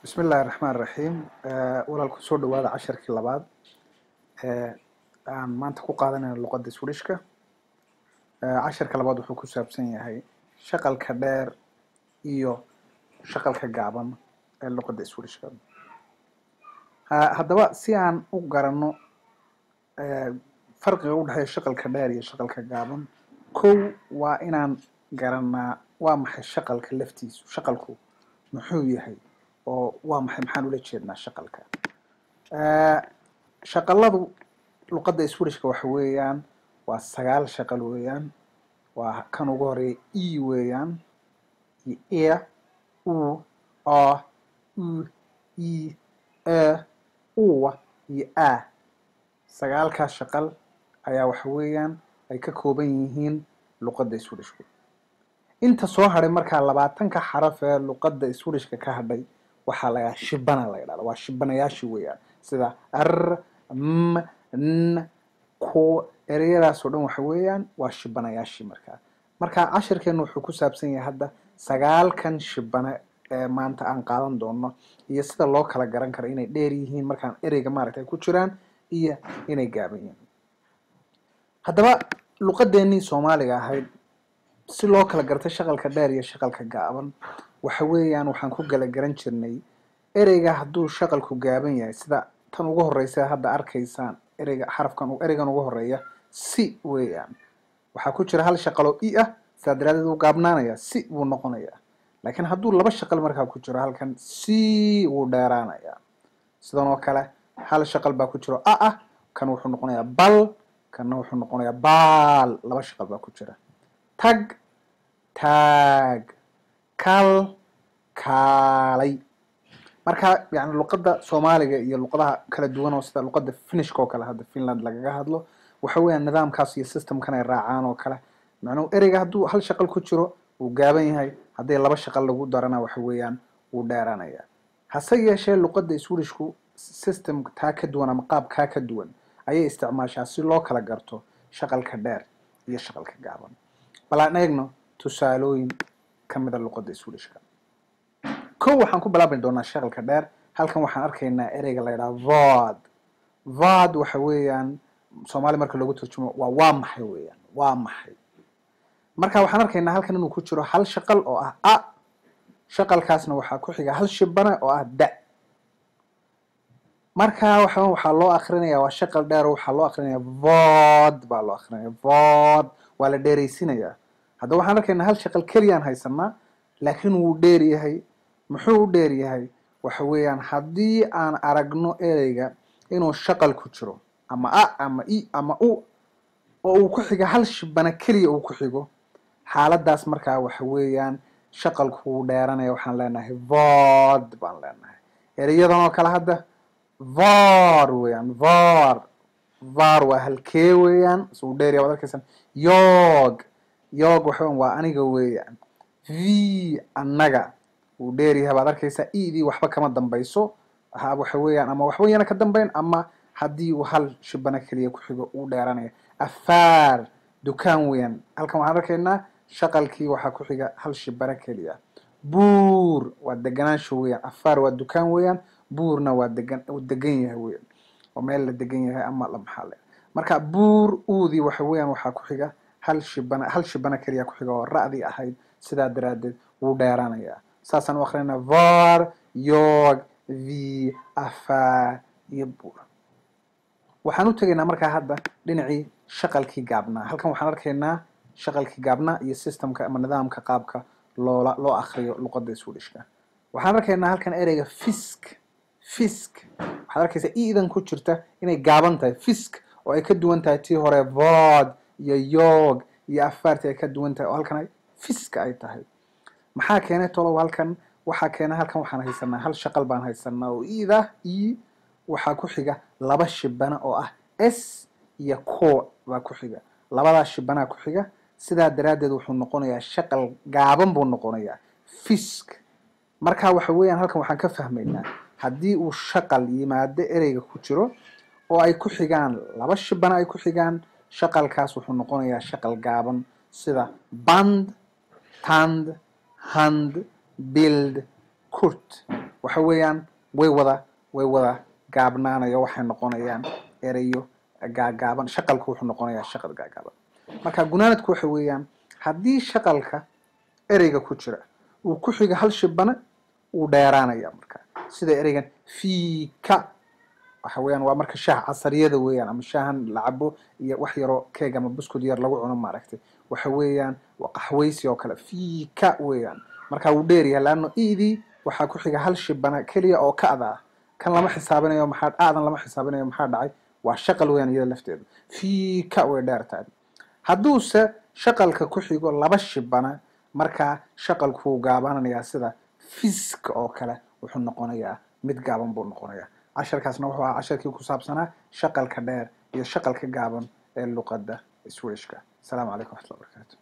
Bismillahi raxmaan raxiim. Walaal, kusoo dhawaada casharkii labaad ee aan maanta ku qaadanayno luqadda Swedishka. Casharka labaad wuxuu ku saabsan yahay shaqalka dheer iyo shaqalka gaaban ee luqadda Swedishka. Haddaba, si aan u garanno farqiga u dhexeeya shaqalka dheer iyo shaqalka gaaban, kow waa inaan garanaa waa maxay shaqalka laftiisu, shaqalku muxuu yahay oo waa maxay, maxaan ula jeednaa shaqalka. Shaqaladu luqadda Swedishka waxa weeyaan waa 9 shaqal weeyaan. Waa kan ugu horeeya e weeyaan, iyo e, u, a, u, i, e, u iyo a. Sagaalkaas shaqal ayaa waxa weeyaan ay ka kooban yihiin luqadda Swedishku. Inta soo hadhay markaa, 20-ka xaraf ee luqadda Swedishka ka hadhay, waxaa laga shibana la yidhahda, waa shibanayaashii weeyaan, sida r, m, n, k. Ereyadaas oo dhan waxa weeyaan waa shibanayaashii. Markaa cashirkeenu wuxuu ku saabsan yahay hadda sagaalkan shibane ee maanta aan qaadan doono iyo sida loo kala garan karo inay dheer yihiin markaan ereyga maaragtay ay ku jiraan iyo inay gaaban yihiin. Haddaba, luqadeenii Soomaaliga ahayd si loo kala garto shaqalka dheer iyo shaqalka gaaban, waxa weeyaan waxaan ku kala garan jirnay ereyga hadduu shaqalku gaaban yahay, sida tan ugu horeysa hadda arkaysaan, ereyga xarafkan, ereygan ugu horeeya si weeyaan, waxaa ku jira hal shaqalo i ah, sidaa daraadeed wuu gaabnaanaya, si buu noqonayaa. Laakiin hadduu laba shaqal markaa ku jiro halkan, si wuu dheeraanayaa. Sidan oo kale hal shaqal baa ku jiro a ah, kan wuxuu noqonayaa bal, kanna wuxuu noqonayaa baal, laba shaqal baa ku jira. Tag, taag, kal, kaalay. Marka yani luqadda Soomaaliga iyo luqadaha kala duwan oo sida luqadda Finishka oo kale hadda Finland lagaga hadlo, waxa weeyaan nidaamkaas iyo systemkan ay raacaan oo kale. Macnuhu ereyga hadduu hal shaqal ku jiro wuu gaaban yahay, haddii laba shaqal lagu darana waxa weeyaan wuu dheeranaya. Hase yeeshee, luqadda Swedishku system taa ka duwan ama qaab kaa ka duwan ayay isticmaashaa si loo kala garto shaqalka dheer iyo shaqalka gaaban. Bal aan eegno tusaalooyin ka mida luqadda Swedishka. Kow, waxaan ku bilaabi doonaa shaqalka dheer. Halkan waxaan arkaynaa ereyga la yidhaha vad. Vad waxa weeyaan, Soomaali marka loogu turjumo, waa maxay weeyaan, waa maxay. Marka waxaan arkaynaa halkan inuu ku jiro hal shaqal oo ah a, shaqalkaasna waxaa ku xiga hal shibane oo ah da. Marka waxaa loo akrinaya waa shaqal dheer, waxaa loo akrinaya vod baa loo akrinaya, vod waa la dheeraysiinayaa. Haddaba waxaan arkaynaa hal shaqal keliyaan haysanaa, laakiin wuu dheer yahay. Muxuu u dheer yahay? Waxa weeyaan haddii aan aragno ereyga inuu shaqal ku jiro ama a ama i ama u oo uu ku xigo hal shibana keliya uu ku xigo, xaaladaas markaa waxa weeyaan shaqalku wuu dheeranaya. Waxaan leenahay vod baan leenahay. Ereyadan oo kale hadda var weeyaan, var, var waa halkee weeyaan, so uu dheeryahay, waad arkaysaan. Jag, jag waxa weeyaan waa aniga weeyaan. Vi, annaga, wuu dheeryahay, baad arkaysaa. Idii waxba kama dambayso ha, waxa weeyaan ama waxba yana ka dambayn ama haddii uu hal shibano keliya ku xigo uu dheeranaya. Affär, dukaan weeyaan. Halkan waxaan arkaynaa shaqalkii waxaa ku xiga hal shibano keliya. Bor waa deganaansho weeyaan. Affär waa dukaan weeyaan, borna waa degan, uu degan yahay weeyaan, waa meel la degan yahay ama la maxaa le. Marka bor uudii waxa weeyaan waxaa ku xiga hal shibana, hal shibano keliya ku xiga oo ra'dii ahayd, sidaa daraaddeed wuu dheeranayaa. Saasaan u akrinaa: var, jag, vi, affär iyo bor. Waxaan u tegaynaa markaa hadda dhinacii shaqalkii gaabnaa. Halkan waxaan arkaynaa shaqalkii gaabnaa iyo systemka ama nidaamka qaabka loo akriyo luqadda Swedishka. Waxaan arkaynaa halkan ereyga fisk. Fisk waxaad arkaysaa iidan ku jirta inay gaaban tahay, fisk, oo ay ka duwan tahay tii hore vad iyo jag iyo affärti ay ka duwan tahay, oo halkan ay fisk ay tahay. Maxaa keenay tolow halkan? Waxaa keenay halkan waxaan haysanaa hal shaqal baan haysanaa oo iida i, waxaa ku xiga laba shibana oo ah s iyo co baa ku xiga, labadaas shibanaa ku xiga. Sidaa daraaddeed wuxuu noqonayaa shaqal gaaban buu noqonayaa, fisk. Marka waxa weeyaan halkan waxaan ka fahmaynaa haddii uu shaqal yimaado ereyga ku jiro oo ay ku xigaan laba shibana ay ku xigaan, shaqalkaas wuxuu noqonayaa shaqal gaaban, sida band, tand, hand, bild, kort. Waxa weeyaan way wada gaabnaanayo, waxay noqonayaan erayo gaagaaban. Shaqalku wuxuu noqonayaa shaqal gaagaaban. Marka gunaanadku waxa weeyaan, haddii shaqalka ereyga ku jira uu ku xigo hal shibane, uu dheeraanaya. Marka sida ereygan fika, waxa weeyaan waa marka shaah casariyada weeyaan, ama shaahan la cabo iyo wax yaroo keeg ama buskud yar lagu cuno, maaragtay. Waxa weeyaan waa qaxwaysi oo kale, fika weeyaan. Marka wuu dheer yahay, laanno idii waxaa ku xiga hal shibana keliya oo ka'da ah. Kan lama xisaabinayo, maxaa aadan lama xisaabinayo, maxaa dhacay? Waa shaqal weeyaan iyada lafteedu. Fika way dheer tahay. Hadduuse shaqalka ku xigo laba shibana, markaa shaqalku wuu gaabananayaa, sida fisk oo kale, wuxuu noqonayaa mid gaaban buu noqonayaa. Casharkaasna wuxuu ahaa casharkii ku saabsanaa shaqalka dheer iyo shaqalka gaaban ee luqadda Swedishka. Asalaamu calaykum waxatullah barakaatu.